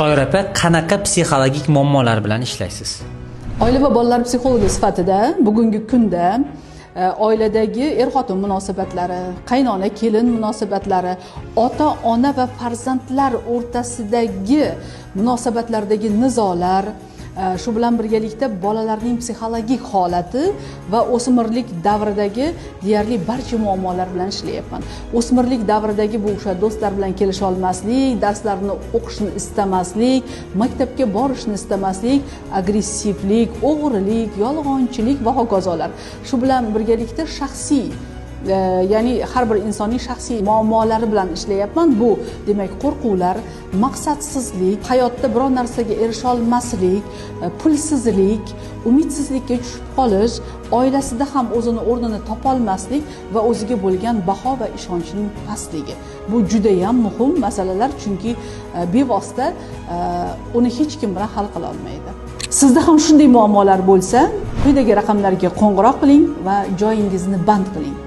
Shoir opa, qanaqa psixologik muammolar bilan ishlaysiz? Oila va bolalar psixologi sifatida bugungi kunda oiladagi er xotin munosabatlari, qaynona kelin munosabatlari, ota ona va farzandlar o'rtasidagi munosabatlardagi nizolar, shu bilan birgalikda bolalarning psixologik holati va o'smirlik davridagi deyarli barcha muammolar bilan ishlayapman. O'smirlik davridagi bu o'sha do'stlar bilan kelisha olmaslik, darslarni o'qishni istamaslik, maktabga borishni istamaslik, agressivlik, o'g'rilik, yolg'onchilik va hokazolar. Shu bilan birgalikda shaxsiy, ya'ni har bir insonning shaxsiy muammolari bilan ishlayapman. Bu demak qo'rquvlar, maqsadsizlik, hayotda biror narsaga erisha olmaslik, pulsizlik, umidsizlikka tushib qolish, oilasida ham o'zini o'rnini topolmaslik va o'ziga bo'lgan baho va ishonchning pastligi. Bu judayam muhim masalalar, chunki bevosita uni hech kim bilan hal qila olmaydi. Sizda ham shunday muammolar bo'lsa, quyidagi raqamlarga qo'ng'iroq qiling va joyingizni band qiling.